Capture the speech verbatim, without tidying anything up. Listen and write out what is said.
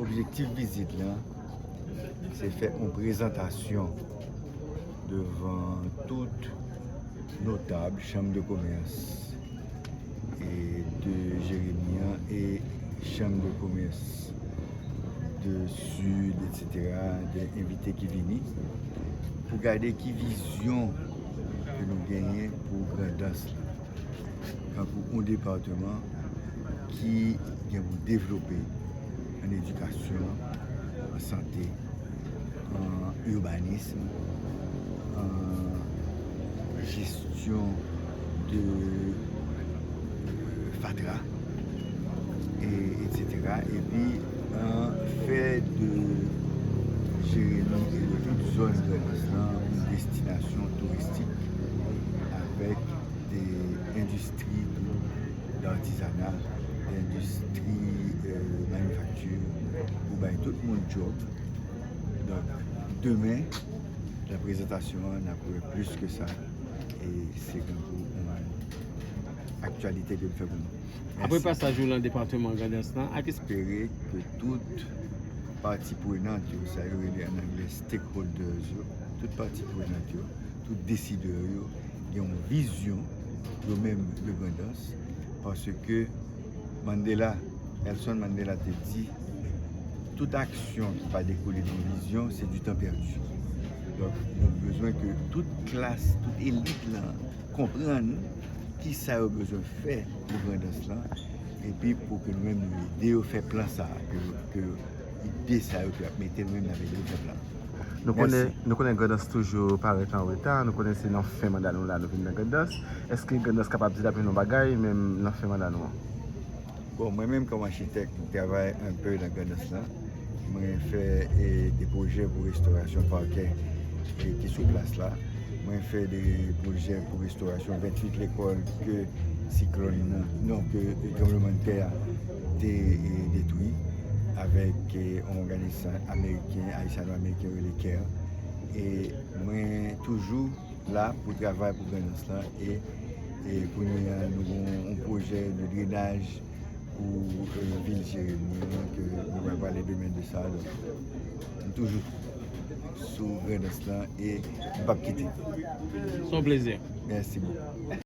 Objektif vizit lan, se fè yon prezantasyon devan tout notab, chanm de komès e de Jeremi an e chanm de komès de Sid, etsetera, de envite ki vini, pou gade ki vizyon ke nou genyen pou Grandans lan, kankou yon depatman ki gen pou devlope an edikasyon, an sante, an urbanism, an jesyon de fatra, e, etsetera. Epi an fè de Jeremi e de tout zòn Grandans lan yon destinasyon touristik avèk de endistri tou, d'artisanat, de endistri, euh, manufakti, pou bay tout moun djòb. Donk, demen, nan prezantasyon an, n ap wè plis ke sa. E se kankou yon aktyalite ke m fè pou nou. Apre Mèsi. Pasaj ou nan depatman Grandans lan, ak espere ke tout pati prenant yo, sa yo rele an anglè stakeholders yo, tout pati prenant yo, tout desidè yo, gen yon vizyon, yo menm, de Grandans, paske Mandela, Nelson Mandela te di, tout aksyon ki pa dekoule de yon vizyon, se du temps perdu. Donk, nou bezwen ke tout klas, tout elit lan konprann ki sa yo bezwen fè pou Grandans lan, epi pou ke nou menm nou ede yo fè plan sa, ke, ke ide sa yo ke y ap mete, nou menm n ap ede yo fè plan. Nou konnen, Mèsi. Nou konnen Grandans toujou parèt an reta, nou konnen se nan fen manda nou la nou vin nan Grandans. Èske Grandans kapab di l ap yon bagay, menm nan fen manda nou an? Bon, mwen menm kòm achitèk, m travay enpe nan Grandans lan. Mwen fè, e, de pwojè pou restorasyon pakè, e, ki sou plas la. Mwen fè de pwojè pou restorasyon venntuit lekòl ke siklòn nan, non, ke tranblemanntè a te, e, detwi avèk, e, yon òganis ameriken, ayisyano-ameriken rele care. E mwen toujou la pou travay pou Grandans lan e, e kounye a nou gen yon pwojè de drenaj pou, e, vil Jeremi an ke nou va pale demen de sa. Donk, m toujou sou Grandans lan e m p ap kite. Se yon plezi. Mèsi bokou.